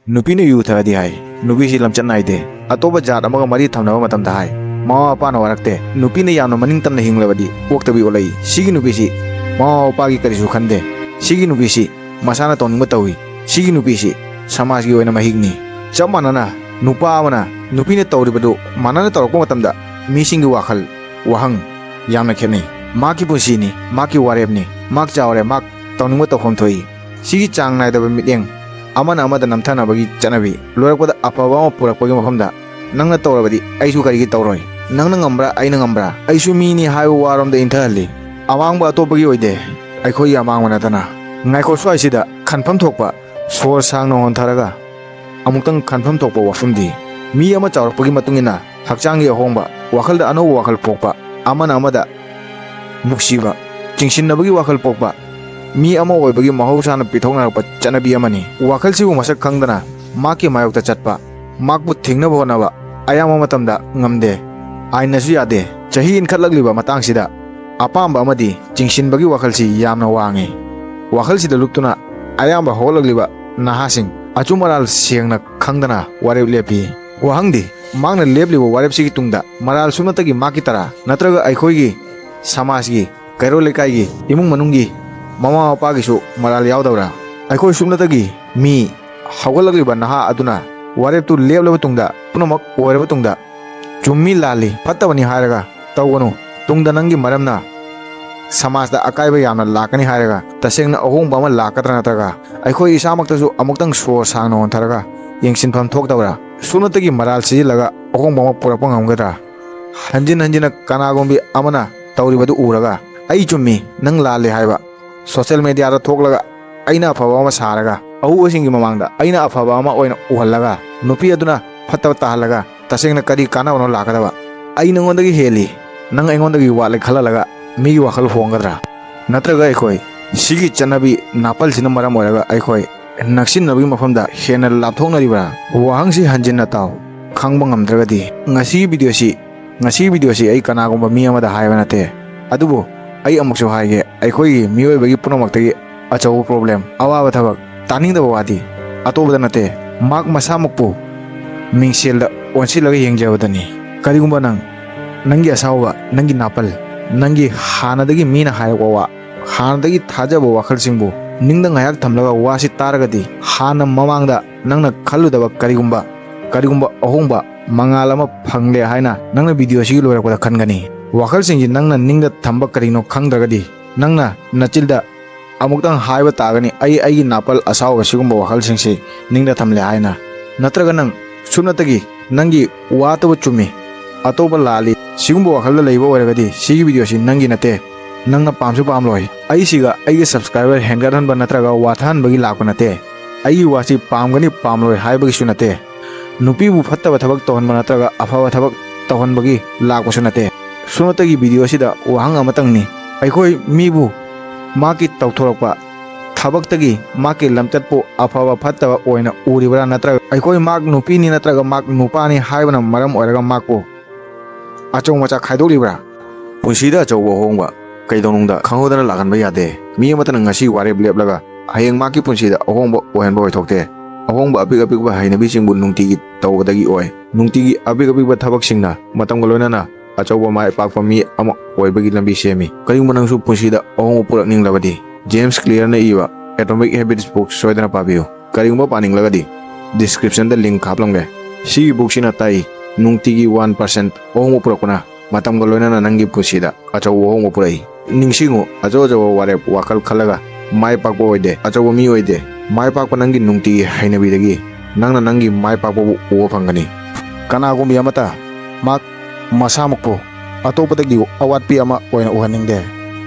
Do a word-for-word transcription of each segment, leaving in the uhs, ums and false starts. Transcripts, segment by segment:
ꯅꯨꯄꯤꯅ ꯌꯨ ꯊꯛꯑꯗꯤ ꯍꯥꯏ, ꯅꯨꯄꯤꯁꯤ ꯂꯝꯆꯠ ꯅꯥꯏꯗꯦ, ꯑꯇꯣꯞꯄ ꯖꯥꯠ ꯑꯃꯒ ꯃꯔꯤ ꯊꯝꯅꯕ ꯃꯇꯝꯗ ꯍꯥꯏ, ꯃꯃꯥ ꯃꯄꯥꯅ ꯋꯥꯔꯛꯇꯦ, ꯅꯨꯄꯤꯅ ꯌꯥꯝꯅ ꯃꯅꯤꯡ ꯇꯝꯅ ꯍꯤꯡꯂꯕꯗꯤ ꯄꯣꯛꯇꯕꯤ ꯑꯣꯜꯂꯛꯏ꯫ ꯁꯤꯒꯤ ꯅꯨꯄꯤꯁꯤ ꯃꯃꯥ ꯃꯄꯥꯒꯤ ꯀꯔꯤꯁꯨ ꯈꯟꯗꯦ꯫ ꯁꯤꯒꯤ ꯅꯨꯄꯤꯁꯤ ꯃꯁꯥꯅ ꯇꯧꯅꯤꯡꯕ ꯇꯧꯏ꯫ ꯁꯤꯒꯤ ꯅꯨꯄꯤꯁꯤ ꯁꯃꯥꯖꯒꯤ ꯑꯣꯏꯅ ꯃꯍꯤꯛꯅꯤ꯫ ꯆꯞ ꯃꯥꯟꯅꯅ ꯅꯨꯄꯥ ꯑꯃꯅ ꯅꯨꯄꯤꯅ ꯇꯧꯔꯤꯕꯗꯨ ꯃꯥꯟꯅꯅ ꯇꯧꯔꯛꯄ ꯃꯇꯝꯗ ꯃꯤꯁꯤꯡꯒꯤ ꯋꯥꯈꯜ, ꯋꯥꯍꯪ ꯌꯥꯝꯅ ꯈꯦꯠꯅꯩ꯫ ꯃꯍꯥꯛꯀꯤ ꯄꯨꯟꯁꯤꯅꯤ, ꯃꯍꯥꯛꯀꯤ ꯋꯥꯔꯦꯞꯅꯤ, ꯃꯍꯥꯛ ꯆꯥꯎꯔꯦ, ꯃꯍꯥꯛ ꯇꯧꯅꯤꯡꯕ ꯇꯧꯐꯝ ꯊꯣꯛꯏ꯫ ꯁꯤꯒꯤ ꯆꯥꯡ ꯅꯥꯏꯗꯕ ꯃꯤꯠꯌꯦꯡ, ꯑꯃꯅ ꯑꯃꯗ ꯅꯝꯊꯅꯕꯒꯤ ꯆꯠꯅꯕꯤ, ꯂꯣꯏꯔꯛꯄꯗ ꯑꯐꯕ ꯑꯃ ꯄꯨꯔꯛꯄꯒꯤ ꯃꯐꯝꯗ ꯅꯪꯅ ꯇꯧꯔꯕꯗꯤ ꯑꯩꯁꯨ ꯀꯔꯤꯒꯤ ꯇꯧꯔꯣꯏ? ꯅꯪꯅ ꯉꯝꯕ꯭ꯔꯥ, ꯑꯩꯅ ꯉꯝꯕ꯭ꯔꯥ? ꯑꯩꯁꯨ ꯃꯤꯅꯤ ꯍꯥꯏꯕ ꯋꯥꯔꯣꯝꯗ ꯏꯟꯊꯍꯜꯂꯤ꯫ ꯑꯃꯥꯡꯕ ꯑꯇꯣꯞꯄꯒꯤ ꯑꯣꯏꯗꯦ, ꯑꯩꯈꯣꯏꯒꯤ ꯑꯃꯥꯡꯕ ꯅꯠꯇꯅ꯫ ꯉꯥꯏꯈꯣ, ꯁ꯭ꯋꯥꯏꯁꯤꯗ ꯈꯟꯐꯝ ꯊꯣꯛꯄ ꯁꯣꯔ ꯁꯥꯡꯅ ꯍꯣꯟꯊꯔꯒ ꯑꯃꯨꯛꯇꯪ ꯈꯟꯐꯝ ꯊꯣꯛꯄ ꯋꯥꯐꯝꯗꯤ, ꯃꯤ ꯑꯃ ꯆꯥꯎꯔꯛꯄꯒꯤ ꯃꯇꯨꯡ ꯏꯟꯅ ꯍꯛꯆꯥꯡꯒꯤ ꯑꯍꯣꯡꯕ, ꯋꯥꯈꯜꯗ ꯑꯅꯧꯕ ꯋꯥꯈꯜ ꯄꯣꯛꯄ, ꯑꯃꯅ ꯑꯃꯗ ꯅꯨꯡꯁꯤꯕ, ꯆꯤꯡꯁꯤꯟꯅꯕꯒꯤ ꯋꯥꯈꯜ ꯄꯣꯛꯄ, ꯃꯤ ꯑꯃ ꯑꯣꯏꯕꯒꯤ ꯃꯍꯧꯁꯥꯅ ꯄꯤꯊꯣꯛꯅꯔꯛꯄ ꯆꯠꯅꯕꯤ ꯑꯃꯅꯤ꯫ ꯋꯥꯈꯜꯁꯤꯕꯨ ꯃꯁꯛ ꯈꯪꯗꯅ ꯃꯍꯥꯛꯀꯤ ꯃꯥꯌꯣꯛꯇ ꯆꯠꯄ, ꯃꯍꯥꯛꯄꯨ ꯊꯤꯡꯅꯕ ꯍꯣꯠꯅꯕ ꯑꯌꯥꯝꯕ ꯃꯇꯝꯗ ꯉꯝꯗꯦ꯫ ꯑꯥꯏꯟꯅꯁꯨ ꯌꯥꯗꯦ꯫ ꯆꯍꯤ ꯏꯟꯈꯠꯂꯛꯂꯤꯕ ꯃꯇꯥꯡꯁꯤꯗ ꯑꯄꯥꯝꯕ ꯑꯃꯗꯤ ꯆꯤꯡꯁꯤꯟꯕꯒꯤ ꯋꯥꯈꯜꯁꯤ ꯌꯥꯝꯅ ꯋꯥꯡꯉꯤ꯫ ꯋꯥꯈꯜꯁꯤꯗ ꯂꯨꯞꯇꯨꯅ ꯑꯌꯥꯝꯕ ꯍꯧꯒꯠꯂꯛꯂꯤꯕ ꯅꯍꯥꯁꯤꯡ ꯑꯆꯨꯝ ꯑꯔꯥꯜ ꯁꯦꯡꯅ ꯈꯪꯗꯅ ꯋꯥꯔꯦꯞ ꯂꯦꯞꯄꯤ꯫ ꯋꯥꯍꯪꯗꯤ, ꯃꯍꯥꯛꯅ ꯂꯦꯞꯂꯤꯕ ꯋꯥꯔꯦꯞꯁꯤꯒꯤ ꯇꯨꯡꯗ ꯃꯔꯥꯜ ꯁꯨꯞꯅꯇꯒꯤ ꯃꯍꯥꯛꯀꯤ ꯇꯔꯥ ꯅꯠꯇ꯭ꯔꯒ ꯑꯩꯈꯣꯏꯒꯤ ꯁꯃꯥꯖꯒꯤ, ꯀꯩꯔꯣꯜ ꯂꯩꯀꯥꯏꯒꯤ, ꯏꯃꯨꯡ ꯃꯅꯨꯡꯒꯤ, ꯃꯃꯥ ꯃꯄꯥꯒꯤꯁꯨ ꯃꯔꯥꯜ ꯌꯥꯎꯗꯕ꯭ꯔꯥ? ꯑꯩꯈꯣꯏ ꯁꯨꯞꯅꯇꯒꯤ ꯃꯤ ꯍꯧꯒꯠꯂꯛꯂꯤꯕ ꯅꯍꯥ ꯑꯗꯨꯅ ꯋꯥꯔꯦꯞꯇꯨ ꯂꯦꯞꯂꯕ ꯇꯨꯡꯗ, ꯄꯨꯝꯅꯃꯛ ꯑꯣꯏꯔꯕ ꯇꯨꯡꯗ, ꯆꯨꯝꯃꯤ ꯂꯥꯜꯂꯤ, ꯐꯠꯇꯕꯅꯤ ꯍꯥꯏꯔꯒ ꯇꯧꯒꯅꯨ꯫ ꯇꯨꯡꯗ ꯅꯪꯒꯤ ꯃꯔꯝꯅ ꯁꯃꯥꯖꯇ ꯑꯀꯥꯏꯕ ꯌꯥꯝꯅ ꯂꯥꯛꯀꯅꯤ ꯍꯥꯏꯔꯒ ꯇꯁꯦꯡꯅ ꯑꯍꯣꯡꯕ ꯑꯃ ꯂꯥꯛꯀꯗ꯭ꯔꯥ? ꯅꯠꯇ꯭ꯔꯒ ꯑꯩꯈꯣꯏ ꯏꯁꯥꯃꯛꯇꯁꯨ ꯑꯃꯨꯛꯇꯪ ꯁꯣꯔ ꯁꯥꯡꯅ ꯍꯣꯟꯊꯔꯒ ꯌꯦꯡꯁꯤꯟꯐꯝ ꯊꯣꯛꯇꯕ꯭ꯔꯥ? ꯁꯨꯞꯅꯇꯒꯤ ꯃꯔꯥꯜ ꯁꯤꯖꯤꯜꯂꯒ ꯑꯍꯣꯡꯕ ꯑꯃ ꯄꯨꯔꯛꯄ ꯉꯝꯒꯗ꯭ꯔꯥ? ꯍꯟꯖꯤꯟ ꯍꯟꯖꯤꯟꯅ ꯀꯅꯥꯒꯨꯝꯕꯤ ꯑꯃꯅ ꯇꯧꯔꯤꯕꯗꯨ ꯎꯔꯒ, "ꯑꯩ ꯆꯨꯝꯃꯤ, ꯅꯪ ꯂꯥꯜꯂꯤ" ꯍꯥꯏꯕ ꯁꯣꯁꯦꯜ ꯃꯦꯗꯤꯌꯥꯗ ꯊꯣꯛꯂꯒ ꯑꯩꯅ ꯑꯐꯕ ꯑꯃ ꯁꯥꯔꯒ ꯑꯎꯕꯁꯤꯡꯒꯤ ꯃꯃꯥꯡꯗ ꯑꯩꯅ ꯑꯐꯕ ꯑꯃ ꯑꯣꯏꯅ ꯎꯍꯜꯂꯒ ꯅꯨꯄꯤ ꯑꯗꯨꯅ ꯐꯠꯇꯕ ꯇꯥꯍꯜꯂꯒ ꯇꯁꯦꯡꯅ ꯀꯔꯤ ꯀꯥꯟꯅꯕꯅꯣ ꯂꯥꯛꯀꯗꯕ? ꯑꯩ ꯅꯉꯣꯟꯗꯒꯤ ꯍꯦꯜꯂꯤ, ꯅꯪ ꯑꯩꯉꯣꯟꯗꯒꯤ ꯋꯥꯠꯂꯦ ꯈꯜꯍꯜꯂꯒ ꯃꯤꯒꯤ ꯋꯥꯈꯜ ꯍꯣꯡꯒꯗ꯭ꯔꯥ? ꯅꯠꯇ꯭ꯔꯒ ꯑꯩꯈꯣꯏ ꯁꯤꯒꯤ ꯆꯠꯅꯕꯤ ꯅꯥꯄꯜꯁꯤꯅ ꯃꯔꯝ ꯑꯣꯏꯔꯒ ꯑꯩꯈꯣꯏ ꯅꯛꯁꯤꯟꯅꯕꯒꯤ ꯃꯐꯝꯗ ꯍꯦꯟꯅ ꯂꯥꯞꯊꯣꯛꯅꯔꯤꯕ꯭ꯔꯥ? ꯋꯥꯍꯪꯁꯤ ꯍꯟꯖꯤꯟꯅ ꯇꯥꯎ꯫ ꯈꯪꯕ ꯉꯝꯗ꯭ꯔꯒꯗꯤ ꯉꯁꯤꯒꯤ ꯚꯤꯗꯤꯑꯣꯁꯤ, ꯉꯁꯤꯒꯤ ꯚꯤꯗꯤꯑꯣꯁꯤ ꯑꯩ ꯀꯅꯥꯒꯨꯝꯕ ꯃꯤ ꯑꯃꯗ ꯍꯥꯏꯕ ꯅꯠꯇꯦ, ꯑꯗꯨꯕꯨ ꯑꯩ ꯑꯃꯨꯛꯁꯨ ꯍꯥꯏꯒꯦ, ꯑꯩꯈꯣꯏꯒꯤ ꯃꯤꯑꯣꯏꯕꯒꯤ ꯄꯨꯝꯅꯃꯛꯇꯒꯤ ꯑꯆꯧꯕ ꯄ꯭ꯔꯣꯕ꯭ꯂꯦꯝ, ꯑꯋꯥꯕ ꯊꯕꯛ, ꯇꯥꯅꯤꯡꯗꯕ ꯋꯥꯗꯤ ꯑꯇꯣꯞꯄꯗ ꯅꯠꯇꯦ, ꯃꯍꯥꯛ ꯃꯁꯥꯃꯛꯄꯨ ꯃꯤꯡꯁꯦꯜꯗ ꯑꯣꯟꯁꯤꯜꯂꯒ ꯌꯦꯡꯖꯕꯗꯅꯤ꯫ ꯀꯔꯤꯒꯨꯝꯕ ꯅꯪ, ꯅꯪꯒꯤ ꯑꯁꯥꯎꯕ, ꯅꯪꯒꯤ ꯅꯥꯄꯜ, ꯅꯪꯒꯤ ꯍꯥꯟꯅꯗꯒꯤ ꯃꯤꯅ ꯍꯥꯏꯔꯛꯄ ꯋꯥ, ꯍꯥꯟꯅꯗꯒꯤ ꯊꯥꯖꯕ ꯋꯥꯈꯜꯁꯤꯡꯕꯨ ꯅꯤꯡꯗ ꯉꯥꯏꯍꯥꯛ ꯊꯝꯂꯒ ꯋꯥꯁꯤ ꯇꯥꯔꯒꯗꯤ, ꯍꯥꯟꯅ ꯃꯃꯥꯡꯗ ꯅꯪꯅ ꯈꯜꯂꯨꯗꯕ ꯀꯔꯤꯒꯨꯝꯕ, ꯀꯔꯤꯒꯨꯝꯕ ꯑꯍꯣꯡꯕ ꯃꯉꯥꯜ ꯑꯃ ꯐꯪꯂꯦ ꯍꯥꯏꯅ ꯅꯪꯅ ꯚꯤꯗꯤꯑꯣ ꯑꯁꯤꯒꯤ ꯂꯣꯏꯔꯛꯄꯗ ꯈꯟꯒꯅꯤ꯫ ꯋꯥꯈꯜꯁꯤꯡꯁꯤ ꯅꯪꯅ ꯅꯤꯡꯗ ꯊꯝꯕ ꯀꯔꯤꯅꯣ ꯈꯪꯗ꯭ꯔꯒꯗꯤ, ꯅꯪꯅ ꯅꯆꯤꯟꯗ ꯑꯃꯨꯛꯇꯪ ꯍꯥꯏꯕ ꯇꯥꯒꯅꯤ, "ꯑꯩ ꯑꯩꯒꯤ ꯅꯥꯄꯜ ꯑꯁꯥꯎꯕ ꯁꯤꯒꯨꯝꯕ ꯋꯥꯈꯜꯁꯤꯡꯁꯤ ꯅꯤꯡꯗ ꯊꯝꯂꯦ" ꯍꯥꯏꯅ꯫ ꯅꯠꯇ꯭ꯔꯒ ꯅꯪ ꯁꯨꯞꯅꯇꯒꯤ ꯅꯪꯒꯤ ꯋꯥꯇꯕꯨ ꯆꯨꯝꯃꯤ, ꯑꯇꯣꯞꯄ ꯂꯥꯜꯂꯤ, ꯁꯤꯒꯨꯝꯕ ꯋꯥꯈꯜꯗ ꯂꯩꯕ ꯑꯣꯏꯔꯒꯗꯤ ꯁꯤꯒꯤ ꯚꯤꯗꯤꯑꯣꯁꯤ ꯅꯪꯒꯤ ꯅꯠꯇꯦ, ꯅꯪꯅ ꯄꯥꯝꯁꯨ ꯄꯥꯝꯂꯣꯏ꯫ ꯑꯩꯁꯤꯒ ꯑꯩꯒꯤ ꯁꯕꯁꯀ꯭ꯔꯥꯏꯕꯔ ꯍꯦꯟꯒꯠꯍꯟꯕ ꯅꯠꯇ꯭ꯔꯒ ꯋꯥꯊꯍꯟꯕꯒꯤ ꯂꯥꯛꯄ ꯅꯠꯇꯦ꯫ ꯑꯩꯒꯤ ꯋꯥꯁꯤ ꯄꯥꯝꯒꯅꯤ ꯄꯥꯝꯂꯣꯏ ꯍꯥꯏꯕꯒꯤꯁꯨ ꯅꯠꯇꯦ꯫ ꯅꯨꯄꯤꯕꯨ ꯐꯠꯇꯕ ꯊꯕꯛ ꯇꯧꯍꯟꯕ ꯅꯠꯇ꯭ꯔꯒ ꯑꯐꯕ ꯊꯕꯛ ꯇꯧꯍꯟꯕꯒꯤ ꯂꯥꯛꯄꯁꯨ ꯅꯠꯇꯦ꯫ ꯁꯨꯞꯅꯇꯒꯤ ꯚꯤꯗꯤꯑꯣ ꯑꯁꯤꯗ ꯋꯥꯍꯪ ꯑꯃꯇꯪꯅꯤ, ꯑꯩꯈꯣꯏ ꯃꯤꯕꯨ ꯃꯍꯥꯛꯀꯤ ꯇꯧꯊꯣꯔꯛꯄ ꯊꯕꯛꯇꯒꯤ ꯃꯍꯥꯛꯀꯤ ꯂꯝꯆꯠꯄꯨ ꯑꯐꯕ ꯐꯠꯇꯕ ꯑꯣꯏꯅ ꯎꯔꯤꯕ꯭ꯔꯥ, ꯅꯠꯇ꯭ꯔꯒ ꯑꯩꯈꯣꯏ ꯃꯍꯥꯛ ꯅꯨꯄꯤꯅꯤ ꯅꯠꯇ꯭ꯔꯒ ꯃꯍꯥꯛ ꯅꯨꯄꯥꯅꯤ ꯍꯥꯏꯕꯅ ꯃꯔꯝ ꯑꯣꯏꯔꯒ ꯃꯍꯥꯛꯄꯨ ꯑꯆꯧ ꯃꯆꯥ ꯈꯥꯏꯗꯣꯛꯂꯤꯕ꯭ꯔꯥ? ꯄꯨꯟꯁꯤꯗ ꯑꯆꯧꯕ ꯑꯍꯣꯡꯕ ꯀꯩꯗꯧꯅꯨꯡꯗ ꯈꯪꯍꯧꯗꯅ ꯂꯥꯛꯍꯟꯕ ꯌꯥꯗꯦ꯫ ꯃꯤ ꯑꯃꯠꯇꯅ ꯉꯁꯤ ꯋꯥꯔꯦꯞ ꯂꯦꯞꯂꯒ ꯍꯌꯦꯡ ꯃꯍꯥꯛꯀꯤ ꯄꯨꯟꯁꯤꯗ ꯑꯍꯣꯡꯕ ꯑꯣꯏꯍꯟꯕ ꯑꯣꯏꯊꯣꯛꯇꯦ꯫ ꯑꯍꯣꯡꯕ ꯑꯄꯤꯛ ꯑꯄꯤꯛꯄ ꯍꯩꯅꯕꯤꯁꯤꯡꯕꯨ ꯅꯨꯡꯇꯤꯒꯤ ꯇꯧꯕꯗꯒꯤ ꯑꯣꯏ꯫ ꯅꯨꯡꯇꯤꯒꯤ ꯑꯄꯤꯛ ꯑꯄꯤꯛꯄ ꯊꯕꯛꯁꯤꯡꯅ ꯃꯇꯝꯒ ꯂꯣꯏꯅꯅ ꯑꯆꯧꯕ ꯃꯥꯏ ꯄꯥꯛꯄ ꯃꯤ ꯑꯃ ꯑꯣꯏꯕꯒꯤ ꯂꯝꯕꯤ ꯁꯦꯝꯃꯤ꯫ ꯀꯔꯤꯒꯨꯝꯕ ꯅꯪꯁꯨ ꯄꯨꯟꯁꯤꯗ ꯑꯍꯣꯡꯕ ꯄꯨꯔꯛꯅꯤꯡꯂꯕꯗꯤ, ꯖꯦꯝꯁ ꯀ꯭ꯂꯤꯌꯔꯅ ꯏꯕ Atomic Habits book ꯁꯣꯏꯗꯅ ꯄꯥꯕꯤꯌꯨ꯫ ꯀꯔꯤꯒꯨꯝꯕ ꯄꯥꯅꯤꯡꯂꯒꯗꯤ, ꯗꯤꯁꯀ꯭ꯔꯤꯞꯁꯟꯗ ꯂꯤꯡ ꯍꯥꯞꯂꯝꯒꯦ꯫ ꯁꯤꯒꯤ ꯕꯨꯛꯁꯤꯅ ꯇꯥꯛꯏ, ꯅꯨꯡꯇꯤꯒꯤ ꯋꯥꯟ ꯄꯥꯔꯁꯦꯟ ꯑꯍꯣꯡꯕ ꯄꯨꯔꯛꯄꯅ ꯃꯇꯝꯒ ꯂꯣꯏꯅꯅ ꯅꯪꯒꯤ ꯄꯨꯟꯁꯤꯗ ꯑꯆꯧꯕ ꯑꯍꯣꯡꯕ ꯄꯨꯔꯛꯏ꯫ ꯅꯤꯡꯁꯤꯡꯉꯨ, ꯑꯆꯧ ꯑꯆꯧꯕ ꯋꯥꯔꯦꯞ ꯋꯥꯈꯜ ꯈꯜꯂꯒ ꯃꯥꯏ ꯄꯥꯛꯄ ꯑꯣꯏꯗꯦ, ꯑꯆꯧꯕ ꯃꯤ ꯑꯣꯏꯗꯦ꯫ ꯃꯥꯏ ꯄꯥꯛꯄ ꯅꯪꯒꯤ ꯅꯨꯡꯇꯤꯒꯤ ꯍꯩꯅꯕꯤꯗꯒꯤ ꯅꯪꯅ ꯅꯪꯒꯤ ꯃꯥꯏ ꯄꯥꯛꯄꯕꯨ ꯎꯕ ꯐꯪꯒꯅꯤ꯫ ꯀꯅꯥꯒꯨꯝꯕꯤ ꯑꯃꯠꯇ ꯃꯍꯥꯛ ꯃꯁꯥꯃꯛꯄꯨ ꯑꯇꯣꯞꯄꯗꯒꯤ ꯑꯋꯥꯠꯄꯤ ꯑꯃ ꯑꯣꯏꯅ ꯎꯍꯟꯅꯤꯡꯗꯦ꯫